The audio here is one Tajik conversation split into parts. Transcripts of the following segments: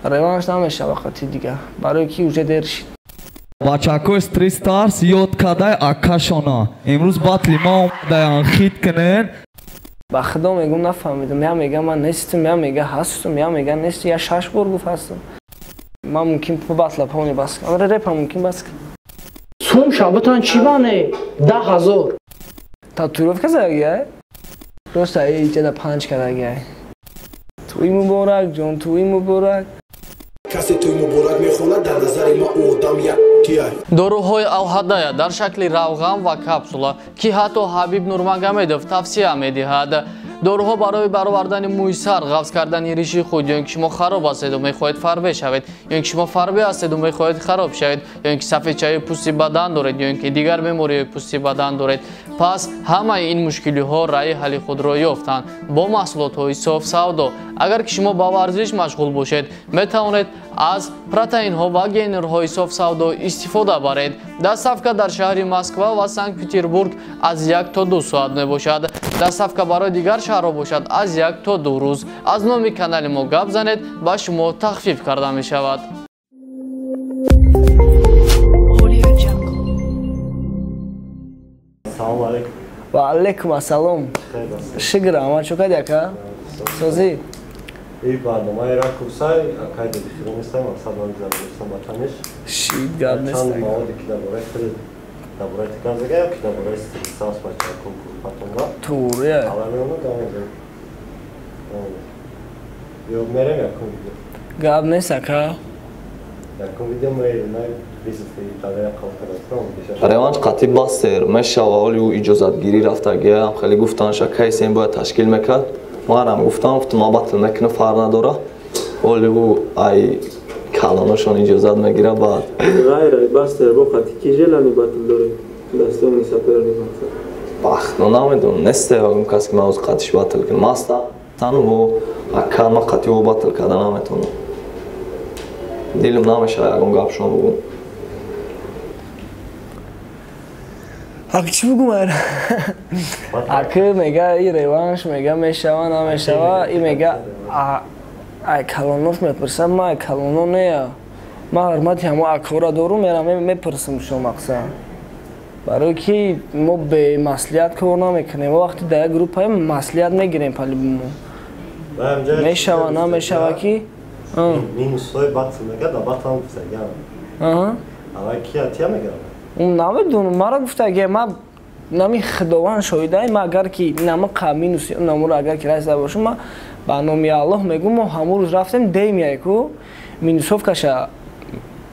Реванш намешава қати дига, барои ки уже дер шид. Бачакои Street Stars ёд кадай акашона. Имрӯз батли ма омадаян хит кунен. Ба худо мегум, нафаҳмидам. Я мега ман нестам, я мега ҳастам, я мега нестам, я 6 бор гуфт ҳастам. Ман мумкин батла пони бас кунам, репа мумкин бас кунам. Сум шабатон чӣ бане? 10,000. Татуировка задагиай? Просто иҷада 5 кардагиай. Туи муборак, ҷон, туи муборак. Касе туи муборак мехонад, дар назари ма ӯ одам як тиай. Доруҳои Алҳадая дар шакли равған ва капсула, ки ҳатто Ҳабиб Нурмагомедов тавсия медиҳад. Доруҳо барои баровардани мӯи сар, ғафз кардани риши худ, ё ин ки шумо хароб ҳастеду мехоҳед фарбе шавед, ё ин ки шумо фарбе ҳастеду мехоҳед хароб шавед, ё ин ки сафедчаи пӯсти бадан доред, ё ин ки дигар бемориҳои пӯсти бадан доред. Пас ҳамаи ин мушкилиҳо раъи ҳалли худро ёфтанд бо маҳсулотҳои софсавдо. Агар ки шумо ба варзиш машғул бошед, метавонед аз протеинҳо ва генерҳои софсавдо истифода баред. Доставка дар шаҳри Москва ва Санкт-Петербург аз 1 то 2 соат мебошад. Доставка барои дигар шаҳрҳо бошад аз 1 то 2 рӯз. Аз номи канали мо гап занед, ба шумо тахфиф карда мешавад. Салом алейкум. Ва алейкум ассалом. Шукр, ама чӣ кардӣ, ака? Созӣ? И барномаи ракурсай, акай дедихиро нестай, мақсад ман гузаронистам ба таниш. Шид, гап нест. Чанд маводе ки дар бораи худ, дар бораи ту гап зага, ё ки дар бораи Street Stars бачаҳо конкурпатонга? Туре. Аввал меомад, гап мезанем. Ё мерем якум видео. Гап нест, ака. Якум видео мерем, Реванш қатъи бастер мешава, оли ӯ иҷозатгирӣ рафтагиам, хеле гуфтанша кайсем бояд ташкил мекард. Манам гуфтам, гуфтам ман батл мекунам, фарқ надора. Оли ӯ ай калоношон иҷозат мегира баъд. Ғайр ай бастер бо қатъи ки желани батл доред? Дастони соперник мақсад. Бахт, намедонам, несте он кас ки ман оз қатъиш батл кунам. Ман астан ӯ ака ман қатъи ӯ батл карда наметавонам. Дилам намешава ягон гапшон бугум. Ак чӣ бугум ар? Акы мега и реванш мега мешава, намешава, и мега ай калонош мепурсам, ма ай калоно нея. Ма ҳурмати ҳамо акора дорум, мерам мепурсам шо мақсад. Барои ки мо бемаслиҳат кор намекунем. Мо вақти дар як группаем маслиҳат мегирем палибумо. Мешава, намешава ки? Минусҳои батл мега, да батл ҳам гуфтагиам. Аҳа. Аввал ки атия мега? Намедонам, мара гуфтаги, ма нами худованд шоҳидай, ма агар ки намақа минуси намуро агар ки райса бошам, ма ба номи Аллоҳ мегӯм, мо ҳамон рӯз рафтем демияйку минусовкаша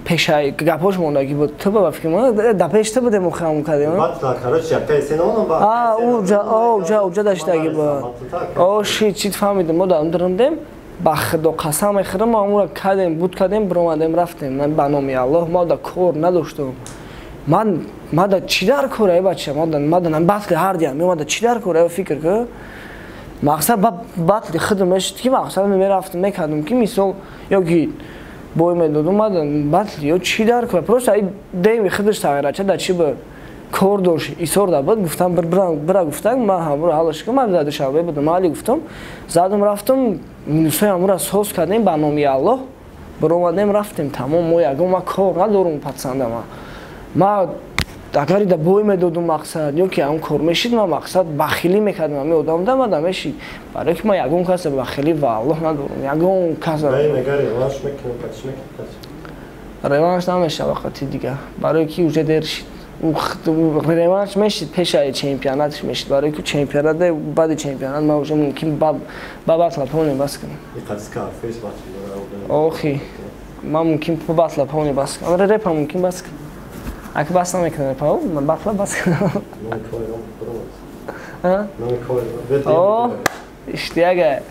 пешай гапош мондаги буд. Ту ба фикр мо да пеш ту будем охи ҳамон кардем. Батл, короче, якта эсен онам ба. А, уҷа, уҷа, уҷа даштаги буд. О, шит, шит фаҳмидем, мо дар дурумдем. Ба худо қасам мехӯрам, мо ҳамонро кардем, буд кардем, биромадем, рафтем. Ба номи Аллоҳ мо да кор надоштем. Ман мада чӣ дар кор, эй бача, мада мада батли ҳар диям, мада чӣ дар кор, эй фикр ку. Мақсад батли худам мешид ки мақсад мерафтам, мекардам ки мисол ё ки бой медодум, мада батли ё чӣ дар кор, просто ай деми худаш тағйирача да чӣ буд. Кор дошт, исор да буд, гуфтам бира гуфтам, ман ҳамро ҳалаш кунам, ман дар Душанбе будам, али гуфтам, задам рафтам, минусҳои ҳамро соз кардем ба номи Аллоҳ, биромадем рафтем, тамом, мо ягон ма кор надорум патсанда ма. Ма агари да бой медодум мақсад, ё ки ҳам кор мешид, ма мақсад бахилӣ мекардам ҳами одам да мада мешид. Барои ки ма ягон каса бахилӣ ва Аллоҳ надорум, ягон каса. Реванш намешава қати дига, барои ки уже дер шид. Реванш мешид пешаи чемпионатш мешид, барои ки чемпионат баъди чемпионат ма уже мумкин ба батла поне бас кунам. Охи, ма мумкин батла поне бас кунам, репа мумкин бас кунам. Аки бас намекунам, репа, батла бас кунам. О, иштияга.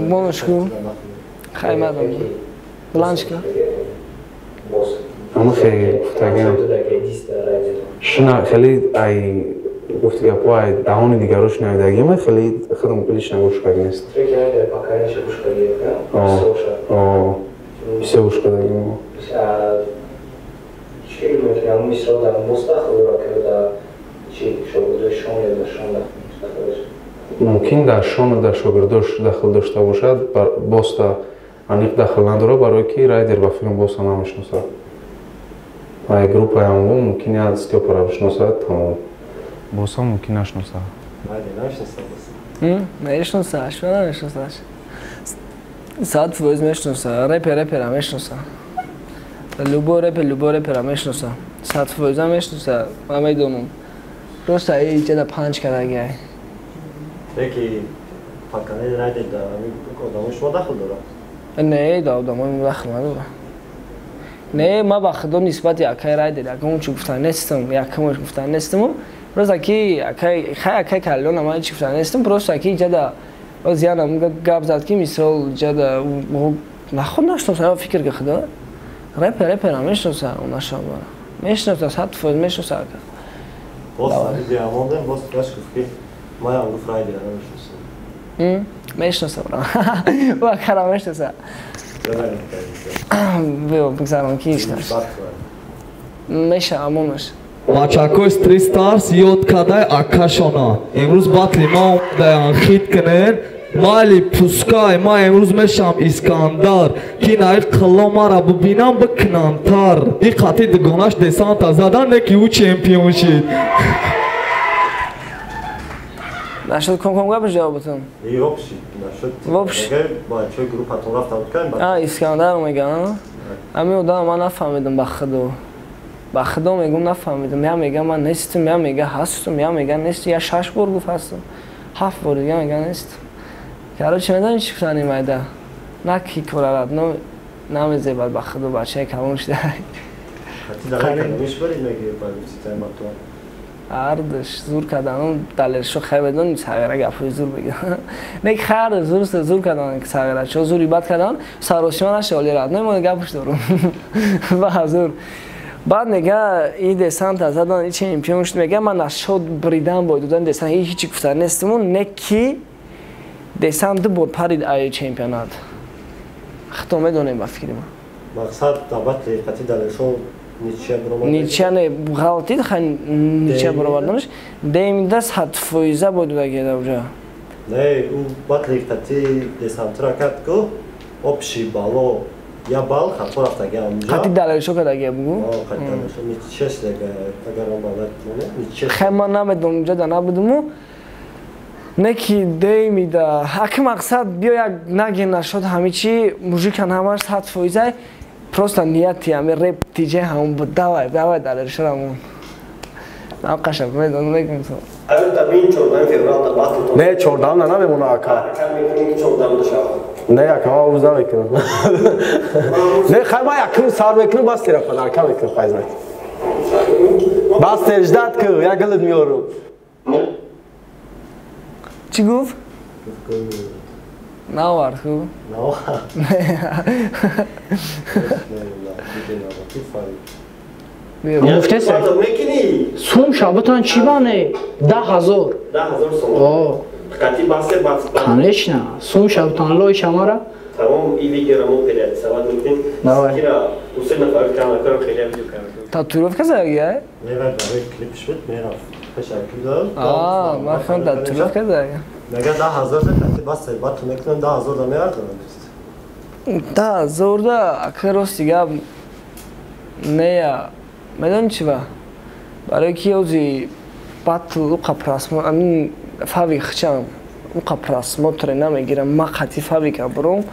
Монушку. Хай мадам. Бланшка. Ама хеле гуфтагиам. Шуна хеле ай гуфти гапо ай даҳони дигаро шунавидагиам, хеле худам лично гӯш кард нест. О, все гӯш кардагим. Мумкин дар шону дар шогирдош дахл дошта бошад, Боста аниқ дахл надорад, барое ки Райдер ба филм Боста намешиносад. Ва группаи ҳамво мумкин як Стёпара бишиносад, тамом. Боса мумкин нашиносад. Мешиносад, шумо намешиносад. 100% мешиносад, репер репера мешиносад. Любой репер, любой репера мешиносад. 100% мешиносад, ман медонам. Просто иҷада панҷ кардагиай. Леки паканели Райдер да одамои шумо дахл дорад? Не, да одамои мо дахл надорад. Не, ма ба худо нисбати акай Райдер якум чӣ гуфтан нестам, якумаш гуфтан нестаму. Просто ки акай хай акай Каллиона ман чӣ гуфтан нестам, просто ки иҷада боз янам гап зад ки мисол иҷада наход нашиносам, фикр ки худо. Репер репера мешиносад, онашава. Мешиносад, 100% мешиносад ака. Боз видео мондем, боз гаш гуфт ки маям гуфт Райдера намешиносам. Мешиносам, бра. Ӯ акара мешиносад. Биё бигзарам ки ишнаш. Меша амонаш. Бачакои Street Stars ёд кадай акашона. Имрӯз батли ма омадаян хит кунен. Майли пускай, ма имрӯз мешам Искандар. Ки наи қилло мара бубинам бикунам тар. Диққати дугонаш десанта задан, не ки ӯ чемпион шид. Нашуд ком-ком гапаш ҷавоб бутун? Вообще нашуд. Вообще. Бачаҳои группатон рафтан буд. А, Искандар меган. Ҳамин одам ман нафаҳмидам ба худо. Ба худо мегум нафаҳмидам. Я мегам ман нестам, я мега ҳастам, я мега нестам. Я 6 бор гуфт ҳастам. 7 бор дига мега нестам. Короче, медонӣ чӣ гуфтани майда? На ки корарад, но намезебад ба худо бачаи калон шуда. Ардаш зур кардану Далершо хай медонӣ сағира гапҳои зур мегӯяд. Не ки хайр зур зур кардан сағира, чо зури бад кардан саросима наша оли рад. Намони гапш дорум. Ба зур. Баъд мега и десанта задан и чемпион шуд, мега ман нашод бридан бой додан десант ҳеҷ гуфта нестиму, не ки десант ду бор парид ай чемпионат. Хато медонем ба фикри ман. Мақсад табати қати Далершо ничья баромад. Ничья не ғалтид, хай ничья бароварданаш. Демида 100% бой додагида уже. Не, ӯ батли қати десантра кард ку общий бало я бал хато рафтаги амҷа. Қати Далершо кардагия бугу? О, қати Далершо ничья шудага, агар он балад моне, ничья. Хай ман намедонам, уҷа да набудуму. Не ки демида. Аки мақсад биё як наге нашод ҳами чи мужикан ҳамаш 100%. Просто нияти ҳами реп тиҷе ҳамон буд. Давай, давай Далершо рамон. Нам қашаб медонам мегум. Не, 14 на намемона ака. Не, ака, ман уз намекунам. Не, хай ман якум сар мекунам, бас тера подарка мекунам, хай знает. Бас тер ждать ку, я гилит меорум. Чӣ гуфт? Навард ку? Навард. Гуфтеса? Сум шабатон чӣ бане? 10,000. 10,000 сом. Қати басте бас. Конечно, сум шабатон лой шамара. Тамом и видео мо переадресовать мекунем. Давай. Кира усе нафар кана корам хеле видео кардам. Татуировка заги, Не, барои клип шуд мерафт. Пеша клип дод. А, ман хам татуировка заги. Мега 10,000 да қати басте бат мекунам 10,000 да меардам. 10,000 да ака рости гап нея. Медонӣ чӣ ва? Барои ки ози батл уқа просмотр, амин фавик хчам, уқа просмотре намегирам, ма қати фавика бурум.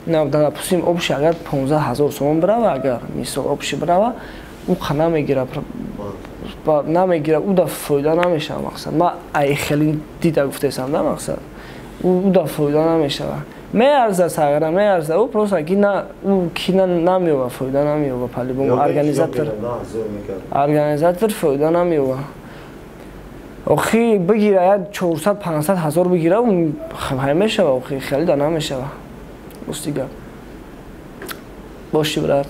На, допустим, общий агар 15,000 сомон брава, агар мисол общий брава, уқа намегира, намегира, ӯ да фоида намешава мақсад. Ма ай хеле дида гуфтесам да мақсад. Ӯ да фоида намешава. Меарза сағира, меарза, ӯ просто ки на, ӯ ки на намеёва, фоида намеёва, по-любому организатор. Организатор фоида намеёва. Охи бигира як 400-500 ҳазор бигира, хай мешава, охи хеле да намешава. Рости гап. Боши брат.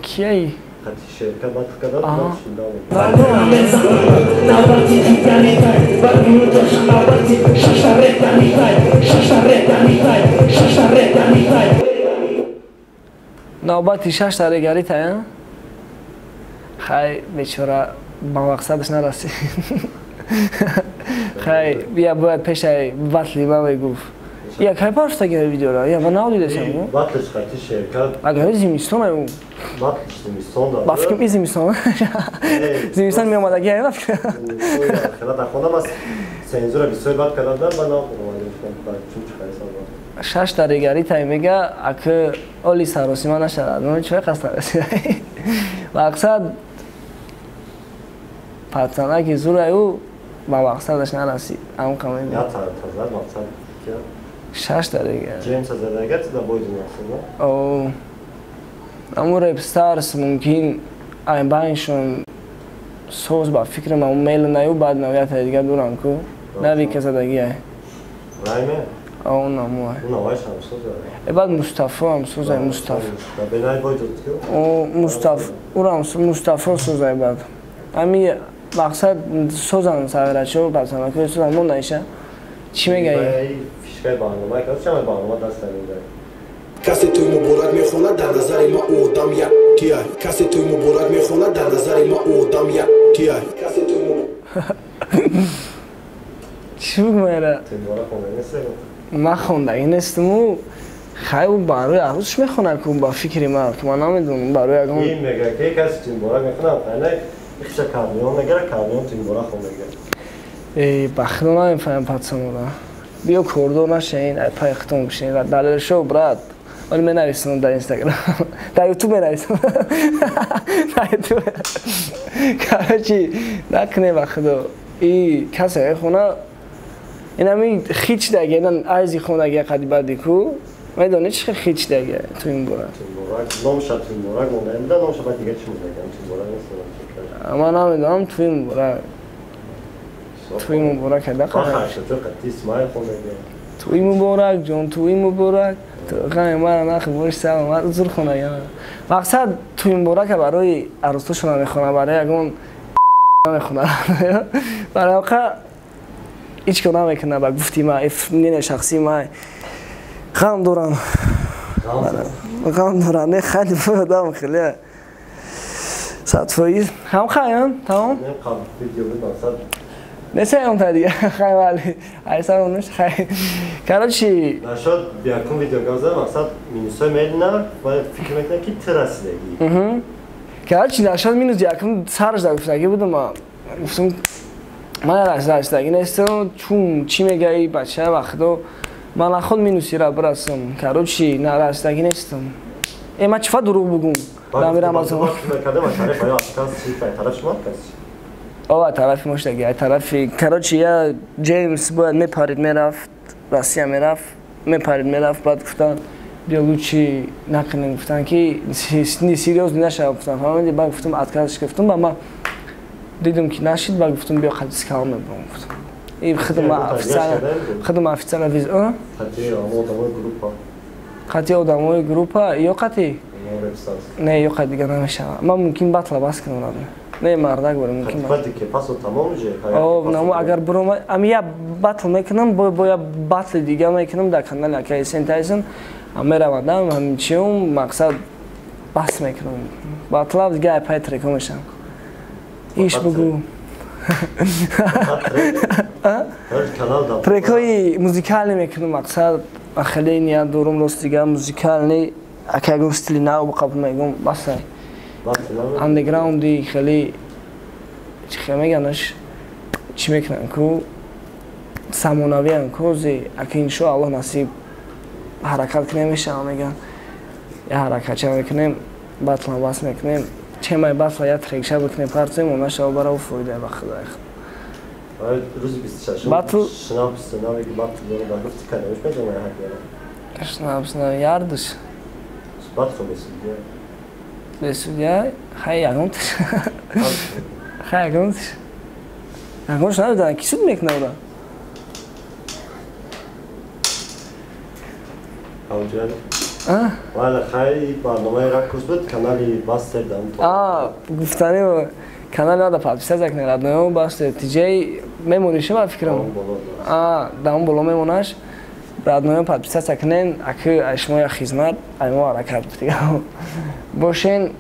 Кияи? Навбати шашта регарита, Хай бечора ба мақсадаш нарасид. Хай бия бояд пешаи батли ма мегуфт. Я кай парштаги видеора? Я ма навдидесам. Батлиш хати шеркат. Агар зимистон ай. Батлиш зимистон да. Ба фикрам и зимистон. Зимистон меомадаги ай ба фикрам. Хела дар хона мас цензура бисёр бад карда ба нав чун чи хайсан. Шаш даригари тай мега ак оли саросима нашавад. Мо чӣ қасд расида. Мақсад пацанаки зурай ӯ ба мақсадаш нарасид. Ам қамай. Я таза мақсад ки шаш дарига. Джеймс задагар да бойду мақсад. О. Аму Рэп Старс мумкин ай байншон соз ба фикрам аму мейл наю баъд навията дига дурам ку. Нави казадаги ай. Райме? О, наму ай. Навайш ҳам соза. Э баъд Мустафо ҳам созай Мустаф. Да бенай бойду ку? О, Мустаф, урам Мустафо созай баъд. Ами мақсад созан саграчо пацанакои созан мо наиша. Чӣ мегаи? Фишкаи барнома, кас чама барнома даст намедай. Касе туй муборак мехонад, дар назари ма одам як тия. Касе туй муборак мехонад, дар назари ма одам як тия. Касе туй муборак. Чӣ бугмайра? Туй муборак хонда нестӣ? Ман хондаги нестиму. Хай ӯ барои арӯсш мехонад ку ба фикри ман, ки ман намедонам барои ягон. Ин мега ки касе туй муборак мехонад, хайна ихча кардион мегира, кардион туй муборак хон мегира. Э, ба худо намефаҳмам пацанора. Биё кордор нашавин, ай пай хитон бишин. Далелшо брат. Вале менависам дар Инстаграм. Дар Ютуб менависам. Дар Ютуб. Короче, накне ба худо. И касе хона инами хич даги, инан айзи хонаги қади бади ку. Медонӣ чӣ хич даги ту ин бора? Номша ту ин бора монда, да номша баъд дига чӣ монда? Ту ин бора нест. Ман намедонам ту ин бора. Туи муборак ҳада қара. Туи муборак ҷон, туи муборак. Ғами мара нахи бош саломат зур хона я. Мақсад туи муборака барои арӯсошона мехонам, барои ягон мехонам. Барои оқа ҳеҷ кор намекунам ба гуфти ма, мнение шахсии ма. Ғам дорам. Ғам дорам, не хеле одам хеле. 100%. Ҳам хайм, тамом? Не сеём та дига, хай вали. Ай сарон хай. Короче, нашод якум видео гавза мақсад минусой мелина ва фикр мекунам ки ту расидаги. Короче, нашод минус якум сарш да гуфтаги будам, гуфтам ман расидаги нестам, чун чӣ мегаи бача вақто ман наход минусира бирасам. Короче, нарасидаги нестам. Э ман чифа дурӯғ бугум? Дами Рамазон. О, тарафи моштаги, ай тарафи. Короче, я Джеймс бояд мепарид мерафт, Россия мерафт, мепарид мерафт, баъд гуфтан биё лучи накунем, гуфтан ки не серьёзно нашава, гуфтан, фаҳмиди? Баъд гуфтам отказш гуфтам, ба ман дидам ки нашид, баъд гуфтам биё қади скал мебурам, гуфтам. И худам официально виз, а? Қати одамои группа, ё қати? Не, ё қати дига намешава. Ман мумкин батла бас кунам, радме. Не, мардак боре мумкин. Баъди ки пасо тамом уже. О, намо агар буром, ами я батл мекунам, бо я батли дига мекунам дар канали Акай Сентайсон. Меравадам, ҳамин чиум мақсад бас мекунам. Батла дига ай пай трека мешам. Иш бугу. Трекҳои музикалӣ мекунам, мақсад хеле ният дорум, рост дига музикалӣ, ака ягон стили нав қабул мегум, басай. Андеграунди хеле чӣ меганаш, чӣ мекунам ку самонавиам ку зи ака иншоаллоҳ насиб ҳаракат кунем мешава меган. Я ҳаракатча мекунем, батлам бас мекунем, чемай батла я трекша бикунем, партоем, она шава барав фоида ба худои худ. Рӯзи 26 батл шнапс навеги батл дорам, ба гуфти кадамиш медонам ҳар шнапс нав ярдуш. Батл бесудия. Бесудия, хай ягонташ. Хай ягонташ. Ягонташ намедонам, ки суд мекунад ура? Авҷан. Вале хай барномаи ракурс буд, канали Бастер дам. А, гуфтани канали мада подписаться кунед, родноё Бастер TJ мемониш ба фикрам. А, дар он боло мемонаш. Родноё подписаться кунед, аки ай шумо як хизмат, ай мо ҳаракат бутига. Бошен.